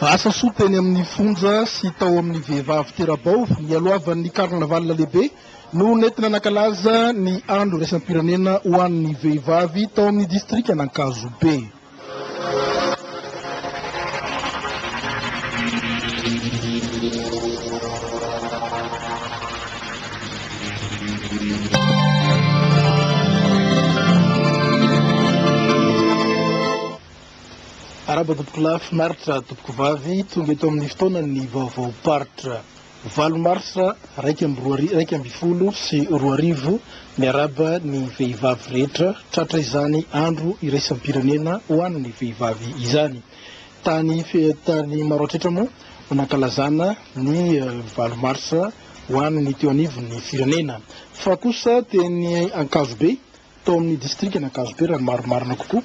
Asa soa teny amin'ny fonja sy tao amin'ny vehivavy tera-bao nialohavan'ny carnaval lehibe no nentina nankalaza ny andro iraisam-pirenena ho an'ny vehivavy tao amin'ny distrikan'Ankazobe. Arahaba tompokolahy, finaritra tompokovavy, tonga eto amin'ny fotoanan'ny vaovaom-paritra. Valo marsa 2011, miarahaba ny vehivavy rehetra tratra izany andro iraisam-pirenena ho an'ny vehivavy izany. Tany tany Maroantsetra moa no nankalazana ny valo marsa ho an'ny teo anivon'ny firenena. Fa kosa teny Ankazobe Tao amin'ny distrikan'Ankazobe raha ny marimarina kokoa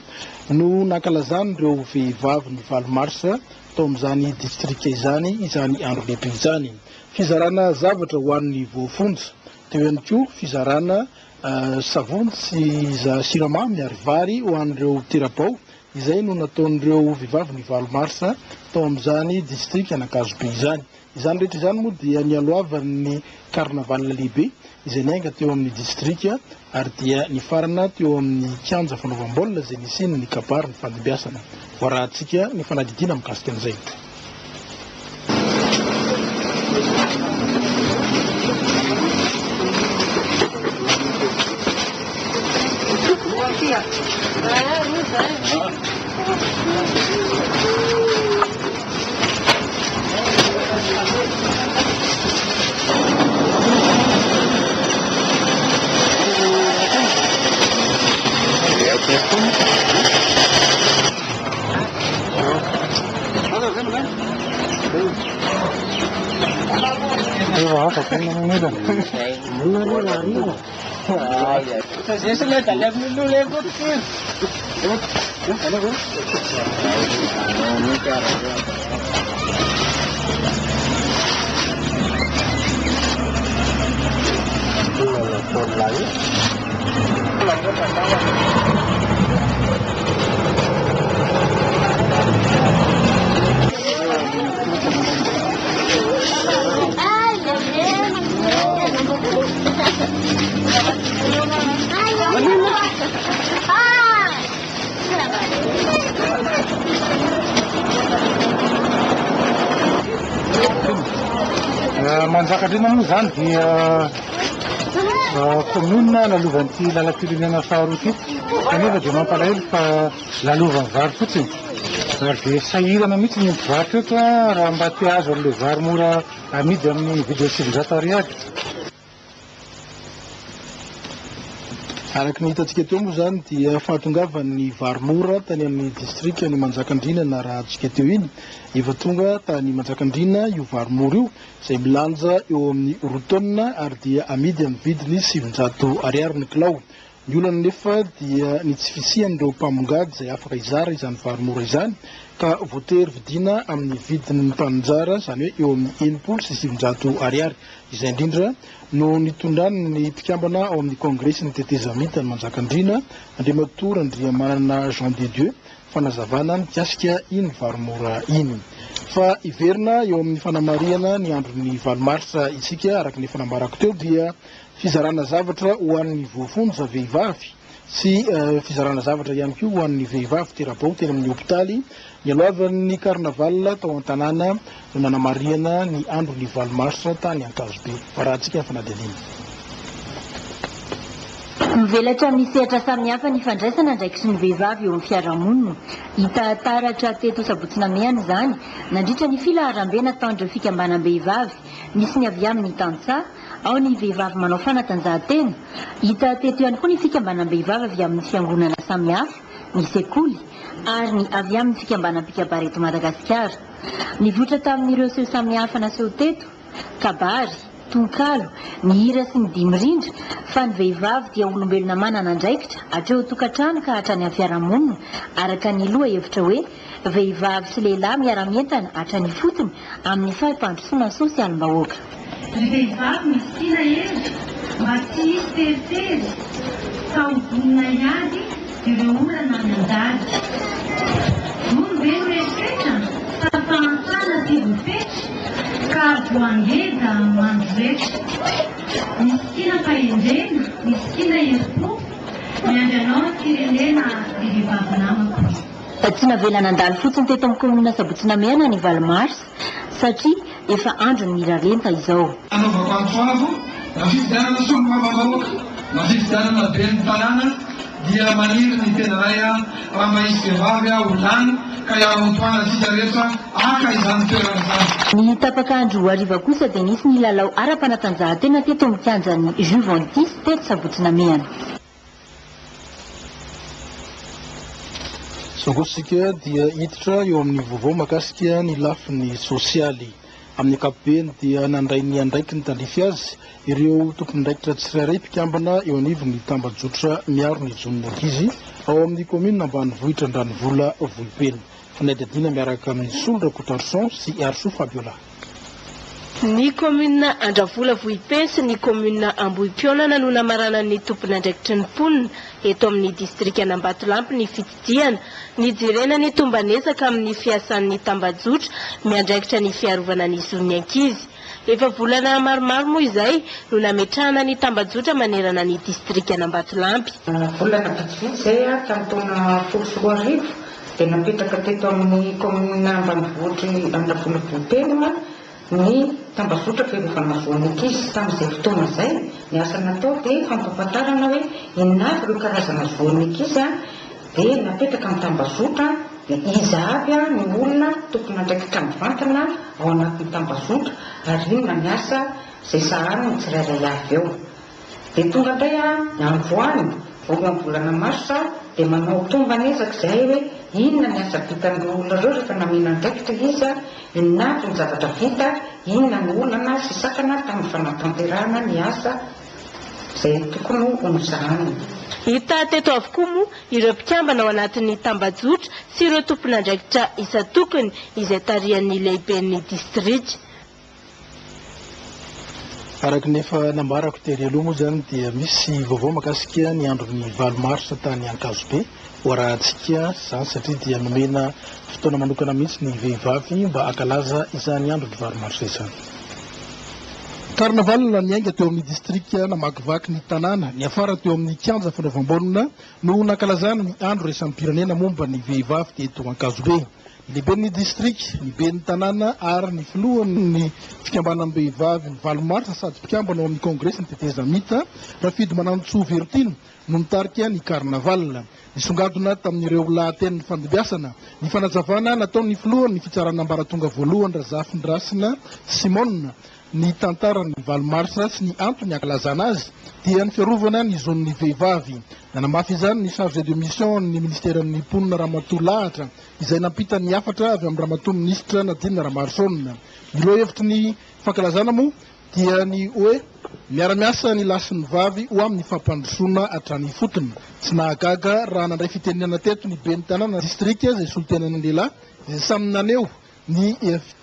no nankalazan'ireo vehivavy ny valo marsa tao amin'izany distrika izany izany andro lehibe izany. Fizarana zavatra ho an'ny voafonja, teo ihany koa fizarana savony sy siramamy ary vary ho an'ireo tera-bao izay no nataon'ireo vehivavy ny valo marsa tao amin'izany distrikan'Ankazobe izany. Izany rehetra izany moa dia nialohavan'ny carnaval lehibe izay niainga teo amin'ny distrika ary dia nifarana teo amin'ny kianja fanaovam-baolina izay nisian'ny kabary nifandimbiasana. Voarahantsika ny fanadihadiana mikasika an'izay. Manjakandriana moa izany dia commune lalovan'ity lalam-pirenena faharoa ity kanefa dia mampalahelo fa lalovan'ny vary fotsiny ary dia sahirana mihitsy ny mpivarotra eto raha mba te hahazo an'ilay vary mora amidy amin'ny vidiny 900 ariary. Araka ny hitantsika teo moa izany dia fahatongavan'ny vary mora tany amin'ny distrikan'i Manjakandriana narahantsika teo iny. Efa tonga tany Manjakandriana io vary mora io izay milanja eo amin'ny roa taonina ary dia amidy amin'ny vidiny 900 ariary ny kilao. Ny olana anefa dia ny tsy fisian'ireo mpamongady izay afaka hizara izany vary mora izany ka voatery vidiana amin'ny vidin'ny mpaninjara izany hoe eo amin'ny 960 ariary. Izay indrindra no nitondran'ny mpikambana ao amin'ny Kongresin'ny tetezamita an'i Manjakandriana, Andriamatoa Randriamanana Jean de Dieu, fanazavana mikasika iny vary mora iny. Fa hiverina eo amin'ny fanamarihana ny andron'ny valo marsa isika araka ny efa nambarako teo dia fizarana zavatra ho an'ny voafonja vehivavy sy fizarana zavatra ihany koa ho an'ny vehivavy tera-bao teny amin'ny hopitaly nialohavan'ny carnaval tao an-tanàna no nanamarihana ny andron'ny valo marsa tany Ankazobe. Arahantsika ny fanadihadiana. Mivelatra amin'ny sehatra samihafa ny fandraisana andraikitry ny vehivavy eo amin'ny fiarahamonina. Hita taratra teto Sabotsy Namehana izany nandritra ny filaharambe nataon'ireo fikambanam-behivavy misy ny avy amin'ny tantsaha, Ao ny vehivavy manao fanatanjahantena. Hita teto ihany koa ny fikambanam-behivavy avy amin'ny fiangonana samihafa, ny sekoly, ary ny avy amin'ny fikambanam-pikabary eto Madagasikara. Nivoitra tamin'ireo seho samihafa naseho teto, kabary, tononkalo, ny hira sy ny dihy mirindra, fa ny vehivavy dia olombelona manana andraikitra hatreo an-tokantrano ka hatrany amin'ny fiarahamonina, araka ny lohahevitra hoe, Vehivavy sy lehilahy miara-mientana hatrany ifotony amin'ny fampandrosoana sosialim-bahoaka. Ry vehivavy misikina hery mba tsy hisy teritery fa ho vonona hiady ireo olana mianjady. Vono ve no herisetra sa fahantrana? tsy voafetra ka voangeja mandroretra. Misikina fahendrena, misikina herim-po, miandry anao ny firenena ry vehivavy namako. Tsy navela nandalo fotsiny teto amin'ny kaominina Sabotsy Namehana ny valo marsa satria efa andron'ny miralenta izao. Anaovako antso avo na fifidianana solombavambahoaka na fifidianana ben'ny tanàna dia maniry ny tenanay raha mba hisy vehivavy ho lany ka hiara-hotohana isika rehetra haka izany toerana izany. Ny tapak'andro hariva kosa dia nisy ny lalao ara-panatanjahantena teto amin'ny kianjan'ny Juventus teto Sabotsy Namehana. Izao kosa isika dia hiditra eo amin'ny vaovao mahakasika ny lafiny sosialy. Amin'ny ankapobeny dia nandray ny andraikiny tandrify azy ireo tompon'andraikitra tsirairay mpikambana eo anivon'ny tambajotra miaro ny zon'ny ankizy ao amin'ny kaominina ambanivohitra Andranovola Vohipeno. Fanadihadiana miaraka amin'i Solo Rakotoarison sy Harisoa Fabiola. Ny kaominina Andravola Vohipeno sy ny kaominina Ambohipihaonana no namaranan'ny tompon'andraikitry ny mponina eto amin'ny distrikan'Ambatolampy ny fitsidihana nijerena ny tomban'ezaka amin'ny fiasan'ny tambajotra miandraikitra ny fiarovana ny zon'ny ankizy. Efa volana maromaro moa izay no nametrahana ny tambajotra manerana ny distrikan'Ambatolampy. Volana vitsivitsy izay, tamin'ny taona 2010, dia napetraka teto amin'ny kaominina ambanivohitr'i Andravola Vohipeno ny tambazotra fiarovana zon'ny ankizy. Tamin'izay fotoana izay, ny asa natao dia fampahafantarana hoe inona avy ireo karazana zon'ny ankizy dia napetraka ny tambazotra dia iza avy ny olona tompon'andraikitra mivantana ao anatin'ny tambazotra ary inona ny asa izay sahaniny tsirairay avy eo. Dia tonga indray ny androany, voalohan'ny volana marsa, dia manao tomban'ezaka izahay hoe inona ny asa vitan'ireo olona ireo rehefa namena andraikitra izy, inona avy ny zavatra vita, inona ny olana sy sakana tamin'ny fanatanterahana ny asa izay tokony ho nosahanina. Hita teto avokoa moa ireo mpikambana ao anatin'ny tambajotra sy ireo tompon'andraikitra isan-tokony izay tarihan'ny lehiben'ny distrika. Araka ny efa nambarako tery aloha moa izany dia misy vaovao mahakasika ny andron'ny valo marsa tany Ankazobe ho arahantsika izany satria dia nomena fotoana manokana mihitsy ny vehivavy mba hankalaza izany andron'ny valo marsa izany. Carnaval niainga teo amin'ny distrika namakivaky ny tanàna, niafara teo amin'ny kianja fanaovam-baolina no nankalazana ny andro iraisam-pirenena momba ny vehivavy teto Ankazobe. Ny lehiben'ny distrika, ny ben'ny tanàna ary ny filohan'ny fikambanam-behivavy ny valo marsa sady mpikambana ao amin'ny kongresin'ny tetezamita, Rafidimanantsoa Verotiana, no nitarika ny carnaval. Nisongadina tamin'ireo lahateny nifandimbiasana ny fanazavana nataon'ny filohan'ny fitsarana ambaratonga voalohany Razafindrasina Simon ny tantaran'ny valo marsa sy ny antony ankalazana azy dia ny fiarovana ny zon'ny vehivavy. Nanamafy izany ny chargé de mission ny minisiteran'ny mponina Ramatoa Lahatra izay nampita ny hafatra avy amin'ny Ramatoa Minisitra Nadine Ramaroson. Ny lohahevitry ny fankalazana moa dia ny hoe Miara-miasa ny lahy sy ny vavy ho amin'ny fampandrosoana hatrany ifotony. Tsy nahagaga raha nandray fitenenana teto ny ben'ny tanàna distrika izay solontenan'ny lehilahy izay samy naneho ny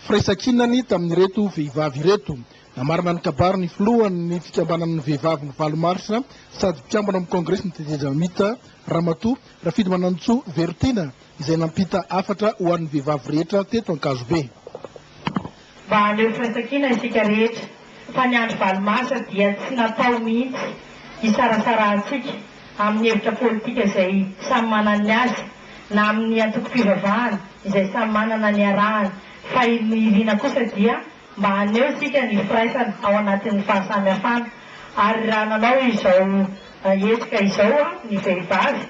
firaisankinany tamin'ireto vehivavy ireto. Namarana ny kabary ny filohan'ny fikambanan'ny vehivavy ny valo marsa sady mpikambana amin'ny kongresin'ny tetezamita Ramatoa Rafidimanantsoa Verotiana izay nampita hafatra ho an'ny vehivavy rehetra teto Ankazobe. Mba haneho firaisankina isika rehetra fa ny andro valo marsa dia tsy natao mihitsy hisarasarahantsika amin'ny hevitra politika izay samy manana ny azy na amin'ny antokom-pivavahana izay samy manana ny arahany fa ny irina kosa dia mba haneho isika ny firaisana ao anatin'ny fahasamihafana ary raha nanao izao hetsika izao ny vehivavy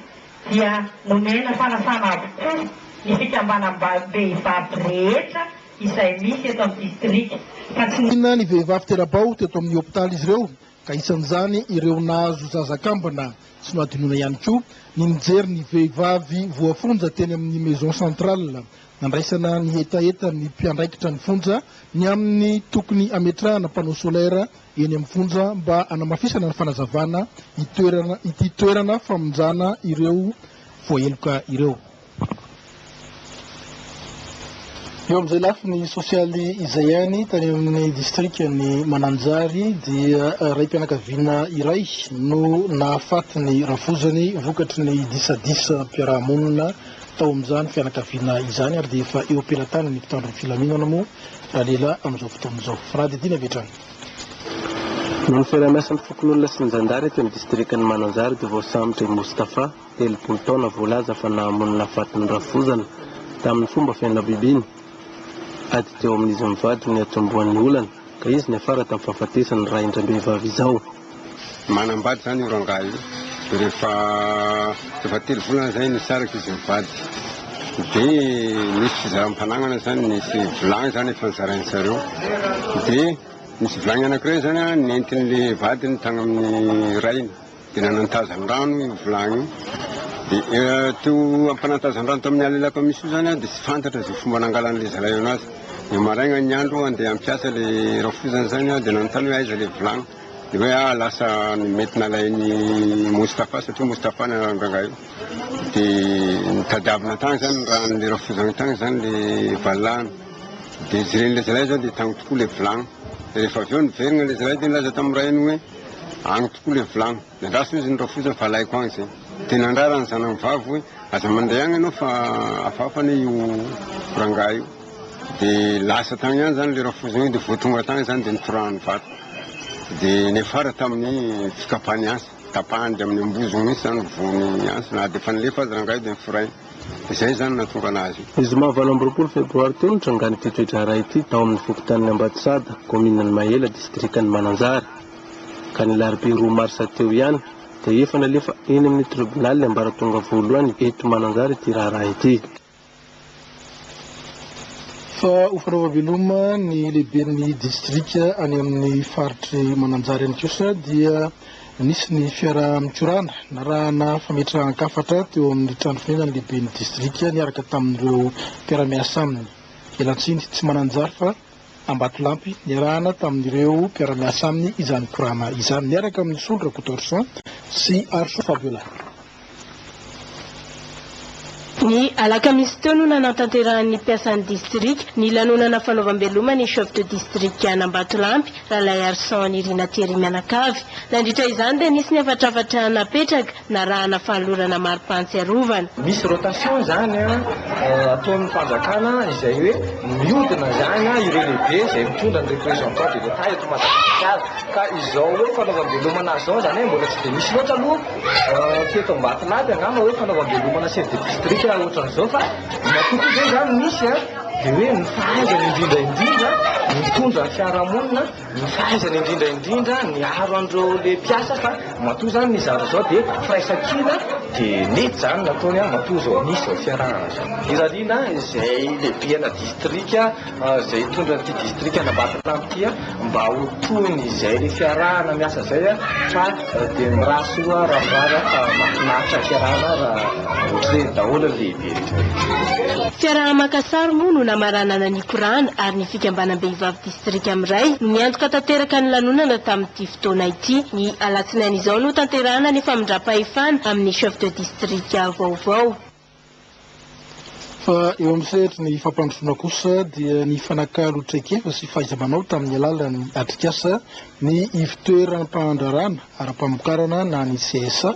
dia nomena fanasana avokoa ny fikambanam-behivavy rehetra izay misy eto amin'ny distrika fa tsy Nina ny vehivavy tera-bao teto amin'ny hopitaly izy ireo ka isan'izany ireo nahazo zaza kambana. Tsy nohadinoina ihany koa ny nijery ny vehivavy voafonja teny amin'ny Maison Centrale. Nandraisana ny hetahetan'ny mpiandraikitra ny fonja ny amin'ny tokony hametrahana panneau solaire eny amin'ny fonja mba hanamafisana ny fanazavana ity toerana famonjana ireo voaheloka ireo. Eo amin'izay lafiny sosialy izay ihany, tany amin'ny distrikan'i Mananjary dia raim-pianakaviana iray no nahafaty ny rafozany vokatry ny disadisam-piarahamonina tao amin'izany fianakaviana izany ary dia efa eo am-pelatanan'ny mpitandro ny filaminana moa ralehilahy amin'izao fotoana izao. Fanadihadiana avy hatrany. Noho ny fiaraha-miasan'ny fokonolona sy ny zandary aty amin'ny distrikan'i Mananjary dia voasambotra i Moustapha, 30 taona voalaza fa nahamono nahafaty ny rafozana tamin'ny fomba feno habibiana. Ady teo amin'izy mivady no niatombohan'ny olana ka izy niafara tamin'ny fahafatesan'ny rain-dRambehivavy izao. Manambady izany io rangahy io dia rehefa efa telo volana izay nisaraka izy mivady dia nisy fizaram-panagnana izany, nisy vilagny izany efa nozarain-dry zareo dia nisy vilagny anankiray izany nentin'ilay vadiny tany amin'ny rainy. Dia nanantazan-drano io vilagny io. Dia teo ampanantazan-drano tamin'ny alina alakamisy io zany dia tsy fantatra izay fomba nangalan'ilay zalahy io anazy. Dia maraigna ny andro andeha hampiasa ilay rafozany zany dia nanontany hoe aiza ilay vilagny. Dia hoe ah lasa mety nalain'i Moustapha satria Moustapha ny anaran'ny rangahy io. Dia nitadiavina tagny zany ny ran'ilay rafozany tagny zany ilay valahana. Dia jeren'ilay zalahy zany dia tagny tokoa ilay vilagny. Dia rehefa avy eo niverina ilay zalahy dia nilaza tamin'ny rainy hoe. Agny tokoa le vilagny. Nandraso izy ny rafozany fa alaiko agny zay. De nandrara ny zanany vavy hoe aza mandeha agny anao fa hafahafa anie io rangahy io. De lasa tagny ihany zany le rafozany io de vao tonga tagny zany de nitorahany vato. De niafara tamin'ny fikapany antsy, tapahany de amin'ny ambozony mihitsy zany voany antsy na de efa nilefa aza rangahy io de niforainy. De zay zany nahatonga anazy. Ny zoma 28 febroary teo no trangan'ity toe-draharaha ity tao amin'ny fokontanin'i Ambatosada, kaominin'i Mahela, distrikan'i Mananjary. Ka ny alarobia roa marsa teo ihany dia efa nalefa eny amin'ny tribonalin'ny ambaratonga voalohany eto Mananjary ity raharaha ity. Fa ho fanaovam-beloma ny lehiben'ny distrika any amin'ny faritr'i Mananjary any kosa dia nisy ny fiaraha-mikorana narahana fametrahan-kafatra teo amin'ny trano fonenan'ny lehiben'ny distrika niaraka tamin'ireo mpiara-miasa aminy. Ialantsiny, tsy Mananjary fa Ambatolampy, niarahana tamin'ireo mpiara-miasa aminy izany korana izany, niaraka amin'i Solo Rakotoarison sy Arso Fabiola. Ny alakamisy teo no nanatanterahan'ny mpiasan'ny distrika ny lanonana fanaovam-beloma ny chef de district an'Ambatolampy, Ralaiarison Nirina Thierry mianakavy. Nandritra izany dia nisy ny hafatrafatra napetraka, narahana fanolorana mari-pahatsiarovana. Misy rotation izany ataon'ny fanjakana izay hoe mihodina izany ireo lehibe izay mitondra ny représentant de l'Etat eto Madagasikara. Ka izao hoe fanaovam-belomana azy izao izany hoe mbola tsy dia misy loatra aloha teto Ambatolampy angamba hoe fanaovam-belomana chef de district ohatran'izao fa matoa koa izay izany misy dia hoe ny fahaizany indrindra indrindra mitondra ny fiarahamonina Ny fahaizana indrindra indrindra niaro an'ireo le mpiasa fa matoa zany ny zavatra zao dia firaisankina dia nety zany nataony an matoa zao nisy zao fiarahana zao. Irariana izay lehibehana distrika izay hitondra an'ity distrika an'Ambatolampy ity mba ho tohiny izay le fiarahana miasa zay fa dia mirary soa raha mirary fa mahafinaritra ny fiarahana raha ohatr'ireny daholo ny lehibe rehetra rehetra. Fiaraha-maka sary moa no namaranana ny korana ary ny fikambanam-behivavy Distrika Miray no niantoka tanteraka ny lanonana tamin'ity fotoana ity. Ny alatsinainy izao no tanterahana ny famindram-pahefana amin'ny chef de district vaovao. Fa eo amin'ny sehatry ny fampandrosoana kosa dia nifanakalo traikefa sy fahaiza-manao tamin'ny alalan'ny atrikasa ny ivotoeram-pandraharahana ara-pamokarana na ny CSA,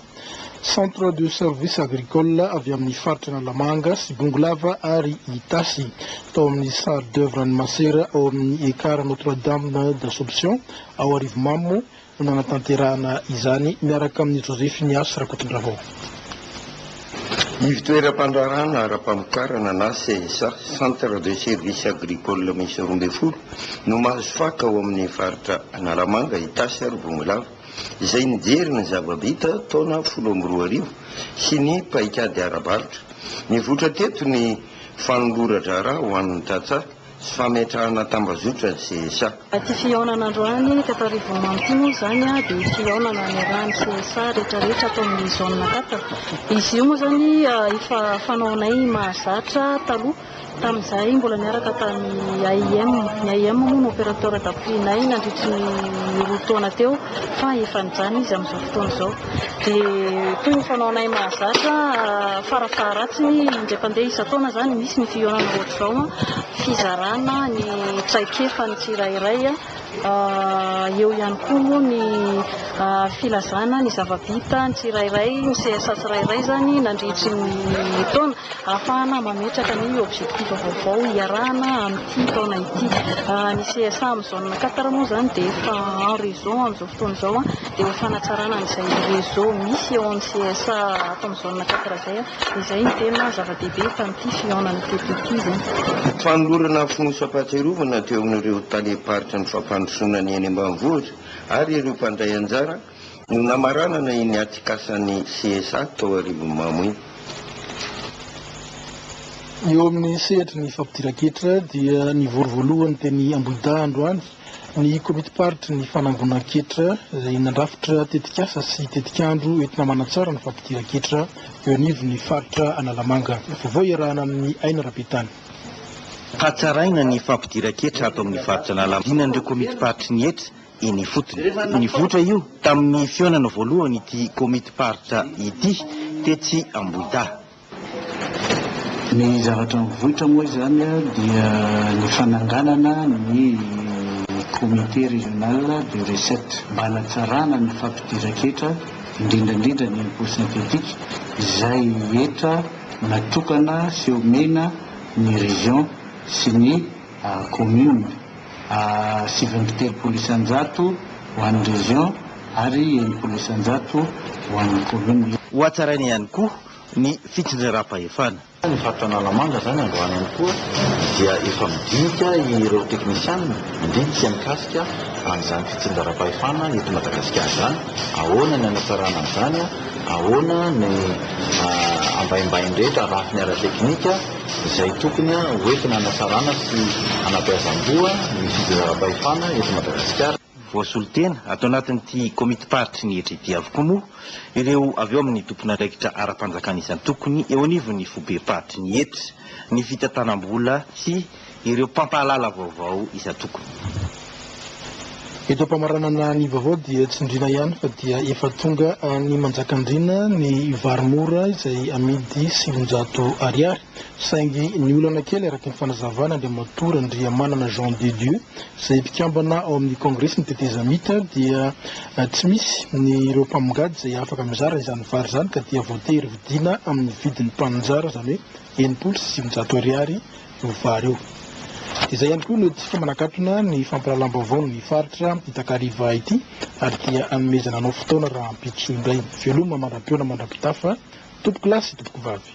Centre de Service Agricole, avy amin'ny faritra Analamanga sy Bongolava ary Itasy, tao amin'ny Salle d'oeuvre an'i Masera ao amin'ny Ekar Notre Dame d'Assomption ao Arivomamo no nanatanterahana izany miaraka amin'i Joseph Ignace Rakotondravao. Ivotoeram-pandraharahana ara-pamokarana na CSA, Centre de Service Agricole, miisa 12 no mahazo faka ao amin'ny faritra Analamanga, Itasy ary Bongolava, izay nijery ny zava-bita taona 2010 sy ny paikady ara-barotra. Nivoitra teto ny fanolora-draharaha ho an'ny tantsaha. sy fametrahana tambazotra ny CSA. Ity fihaonana androany teto Arivonimamo ity moa izany dia fihaonana niarahan'ny CSA rehetrarehetra ato amin'ny zone quatre. Izy io moa izany efa fanaonay mahazatra taloha tamin'izahay mbola niaraka tamin'ny AIM. Ny AIM moa no opérateur d'appui-nay nandritry ny roa taona teo fa efa nijanona izy amin'izao fotoana izao. Dia toy ny fanaonay mahazatra farafaharatsiny indray mpandeha isan-taona izany misy ny fihaonana ohatr'izao. Fizarana ny traikefan'ny tsirairay, eo ihany koa moa ny filazana ny zava-bita ny tsirairay, ny CSA tsirairay izany nandritry ny taona, ahafahana mametraka ny objectif vaovao hiarahana amin'ity taona ity. Ny CSA amin'ny zone quatre moa izany dia efa en réseau amin'izao fotoana izao dia ho fanatsarana an'izay réseau misy eo amin'ny CSA ato amin'ny zone quatre izay. Izay no tena zava-dehibe tamin'ity fihaonana teto ity izany. Fanolorana fonosam-pahatsiarovana teo amin'ireo talem-paritry ny fampandrosoana ny eny ambanivohitra ary ireo mpandray anjara no namaranana iny atrikasan'ny CSA tao Arivonimamo iny. Eo amin'ny sehatry ny fampidiran-ketra dia nivory voalohany teny Ambohidahy androany Ny komitim-paritry ny fanangonan-ketra izay nandrafitra tetikasa sy tetikandro entina manatsara ny fampidiran-ketra eo anivon'ny faritra Analamanga. Vaovao iarahana amin'i Aina Rabetany. Hatsaraina ny fampidiran-ketra ato amin'ny faritra Analamanga. Dinan'ireo komitim-paritry ny hetra eny ifotony. Nivoitra io tamin'ny fihaonana voalohany ity komitim-paritra ity tetsy Ambohidahy. Ny zavatra mivoitra moa izany dia ny fananganana ny Comité Régional de Recette mba hanatsarana ny fampidiran-ketra, indrindra indrindra ny impôt synthétique izay hetra natokana sy omena ny région sy ny commune, 39% ho an'ny région ary 60% ho an'ny commune. Hohatsaraina ihany koa ny fitsinjaram-pahefana. Ny faritra Analamanga izany androany ihany koa dia efa midinika ireo teknisianina mandinika mikasika an'izany fitsinjaram-pahefana eto Madagasikara izany, ahoana ny hanatsarana an'izany, ahoana ny ambaimbainy rehetra, rafiny ara-teknika izay tokony hoentina hanatsarana sy hanabeazam-boa ny fitsinjaram-pahefana eto Madagasikara. Voasolo tena ato anatin'ity komitim-paritry ny hetra ity avokoa moa ireo avy eo amin'ny tompon'andraikitra ara-panjakana isan-tokony eo anivon'ny foibem-paritry ny hetra, ny fitantanam-bola sy ireo mpampahalala vaovao isan-tokony. Eto am-pamaranana ny vaovao dia tsindriana ihany fa dia efa tonga any Manjakandriana ny vary mora izay amidy 900 ariary. Saingy ny olana kely araka ny fanazavana Andriamatoa Randriamanana Jean de Dieu izay mpikambana ao amin'ny Kongresin'ny tetezamita dia tsy misy ny ireo mpamongady izay afaka mizara izany vary izany ka dia voatery vidiana amin'ny vidin'ny mpaninjara izany hoe 960 ariary io vary io. Izay ihany koa no entintsika manakatona ny fampahalalam-baovaon'ny faritra Itakariva ity ary dia hanomezana anao fotoana rahampitso indray. Veloma mandra-pihaona mandra-pitafa tompokolahy sy tompokovavy.